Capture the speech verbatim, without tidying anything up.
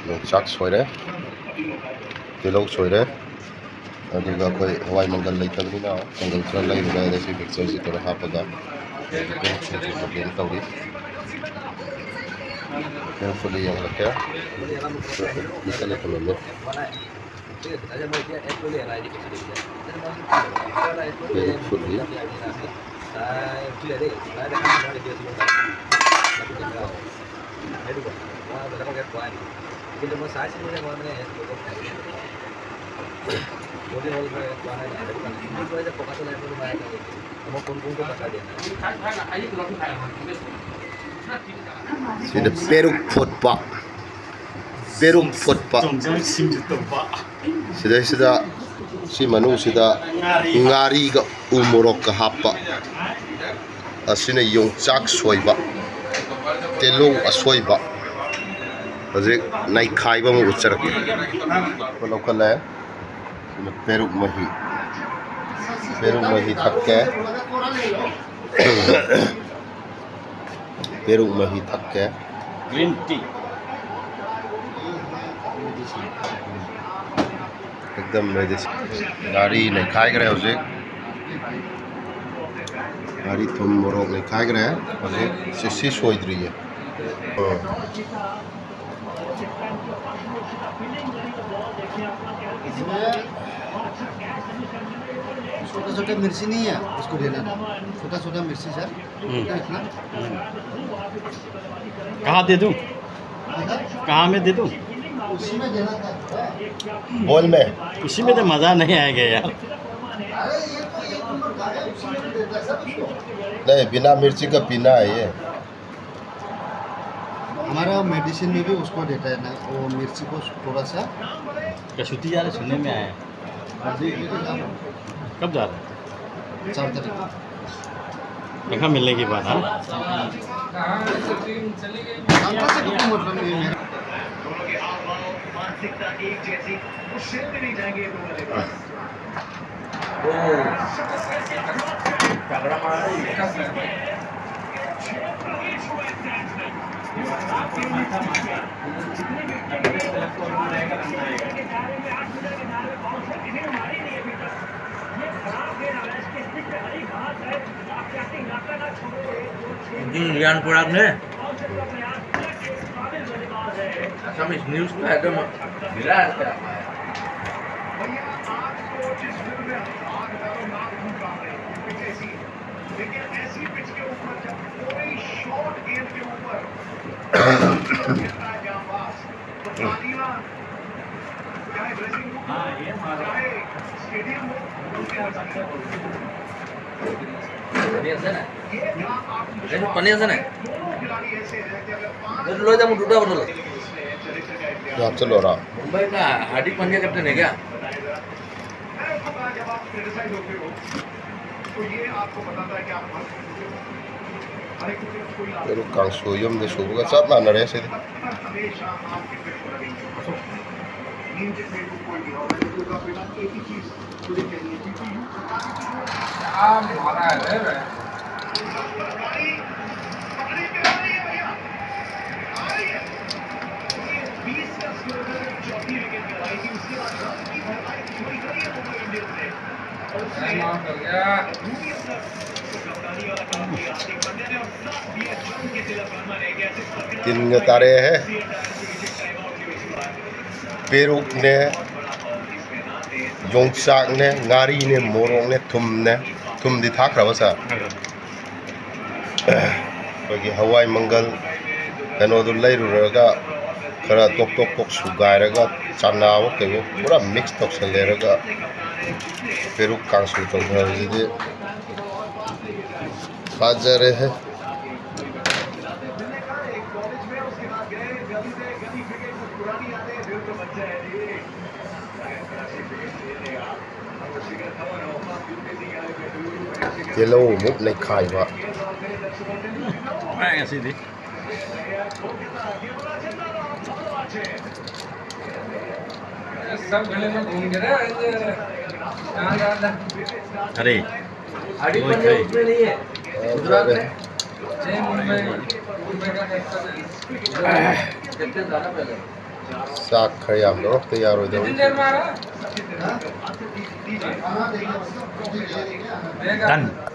ꯌꯣꯡꯆꯥꯛ ꯁꯣꯏꯔꯦ, ꯇꯤꯜꯍꯧ ꯁꯣꯏꯔꯦ, ꯑꯗꯨꯒ ꯑꯩꯈꯣꯏ ꯍꯋꯥꯏ ꯃꯪꯒꯜ ꯂꯩꯇꯕꯅꯤꯅ ꯃꯪꯒꯜ ꯈꯔ ꯂꯩꯔꯨꯔꯦ꯫ ꯑꯗ ꯁꯤ ꯃꯤꯛꯆꯔꯁꯤ ꯈꯔ ꯍꯥꯞꯄꯒ ꯄꯦꯔꯨꯛ ꯁꯤꯡꯖꯨ ꯇꯧꯒꯦꯅ ꯇꯧꯔꯤ꯫ ꯄꯦꯔꯨꯛ ꯐꯨꯠꯂꯤ ꯌꯦꯡꯍꯜꯂꯛꯀꯦ꯫ ꯃꯤꯠꯇꯅ ꯊꯝꯃꯝꯃꯦ꯫ ꯄꯦꯔꯨꯛ ꯐꯨꯠꯂꯤ꯫ ꯁꯤꯗ ꯄꯦꯔꯨꯛ ꯐꯨꯠꯄ, ꯄꯦꯔꯨꯛ ꯐꯨꯠꯄ꯫ ꯁꯤꯗꯩꯁꯤꯗ ꯁꯤ ꯃꯅꯨꯡꯁꯤꯗ ꯉꯥꯔꯤꯒ ꯎ ꯃꯣꯔꯣꯛꯀ ꯍꯥꯞꯄ꯫ ꯑꯁꯤꯅ ꯌꯣꯡꯆꯥꯛ ꯁꯣꯏꯕ, ꯇꯤꯜꯍꯧ ꯑꯁꯣꯏꯕ꯫ ꯍꯧꯖꯤꯛ ꯅꯩꯈꯥꯏꯕ ꯑꯃ ꯎꯠꯆꯔꯛꯀꯦ꯫ ꯂꯧꯈꯠꯂꯦ꯫ ꯁꯤꯅ ꯄꯦꯔꯨꯛ ꯃꯍꯤ꯫ ꯄꯦꯔꯨꯛ ꯃꯍꯤ ꯊꯛꯀꯦ꯫ ꯄꯦꯔꯨꯛ ꯃꯍꯤ ꯊꯛꯀꯦ꯫ Green tea꯫ एकदम medicine꯫ ꯉꯥꯔꯤ ꯅꯩꯈꯥꯏꯈ꯭ꯔꯦ ꯍꯧꯖꯤꯛ꯫ ꯉꯥꯔꯤ ꯊꯨꯝ ꯃꯣꯔꯣꯛ ꯅꯩꯈꯥꯏꯈ꯭ꯔꯦ ꯍꯧꯖꯤꯛ꯫ ꯁꯤ, ꯁꯤ ꯁꯣꯏꯗ꯭ꯔꯤꯌꯦ꯫ ꯑꯣ꯫ इसमें छोटा छोटा मिर्ची नहीं है, उसको लेना। छोटा छोटा मिर्ची, सर। हम्म। इतना, इतना। कहाँ दे दूँ? कहाँ में दे दूँ? उसी में देना था। बोल में। उसी में तो मज़ा नहीं आएगा यार। अरे, ये तो एक नंबर का है, उसी में तो देता है सर उसको। नहीं, बिना मिर्ची का पीना है ये। हमारा मेडिसिन में भी उसको देता है ना, वो मिर्ची को थोड़ा सा। क्या छुट्टी जा रहे, सुनने में आया। हाँ जी। कब जा रहे? चार तारीख। देखा मिलने की बात, हाँ? मानसिकता एक जैसी, वो शहर में नहीं जाएंगे ये दो वाले। ꯎꯝ, ꯌꯥꯝ ꯄꯨꯔꯛꯅꯦ꯫ Assamese news का एकदम विराट क्या है। পানী আছে নাই? পানী আছে নাই? লৈ যা, মোৰ দুটা বটল আছে। यहाँ चलो रहा। मुंबई का हार्दिक पांड्या कैप्टन है क्या? ꯄꯦꯔꯨꯛ ꯀꯥꯡꯁꯣꯏ ꯌꯨꯝꯗ ꯁꯨꯕꯒ ꯆꯞ ꯃꯥꯟꯅꯔꯦ ꯁꯤꯗꯤ꯫ ꯇꯤꯟꯒ ꯇꯥꯔꯛꯑꯦꯍꯦ꯫ ꯄꯦꯔꯨꯛꯅꯦ, ꯌꯣꯡꯆꯥꯛꯅꯦ, ꯉꯥꯔꯤꯅꯦ, ꯃꯣꯔꯣꯛꯅꯦ, ꯊꯨꯝꯅꯦ꯫ ꯊꯨꯝꯗꯤ ꯊꯥꯛꯈ꯭ꯔꯕ, ꯁꯥꯔ? ꯑꯩꯈꯣꯏꯒꯤ ꯍꯋꯥꯏ ꯃꯪꯒꯜ ꯀꯩꯅꯣꯗꯨ ꯂꯩꯔꯨꯔꯒ ꯈꯔ ꯇꯣꯛ ꯇꯣꯛ ꯇꯣꯛ ꯁꯨꯒꯥꯏꯔꯒ ꯆꯅꯥꯋꯣ ꯀꯩꯋꯣ ꯄꯨꯔꯥ mix ꯇꯧꯁꯜꯂꯦꯔꯒ ꯄꯦꯔꯨꯛ ꯀꯥꯡꯁꯨ ꯇꯧꯊꯕꯁꯤꯗꯤ ꯐꯖꯔꯦꯍꯦ꯫ ꯇꯤꯜꯍꯧ ꯑꯃꯨꯛ ꯅꯩꯈꯥꯏꯕ꯫ ꯅꯨꯡꯉꯥꯏ ꯉꯁꯤꯗꯤ꯫ सब गले में घूम के ना, आज कहाँ जा रहा था? अरे, अभी वही पंजाब थे। उसमें नहीं है। गुजरात में। नहीं, मुंबई, मुंबई का कैप्टन है। कैप्टन था ना पहले। ꯆꯥꯛ ꯈꯔ ꯌꯥꯝ ꯂꯧꯔꯛꯇ ꯌꯥꯔꯣꯏꯗꯧꯔꯤ꯫ Done.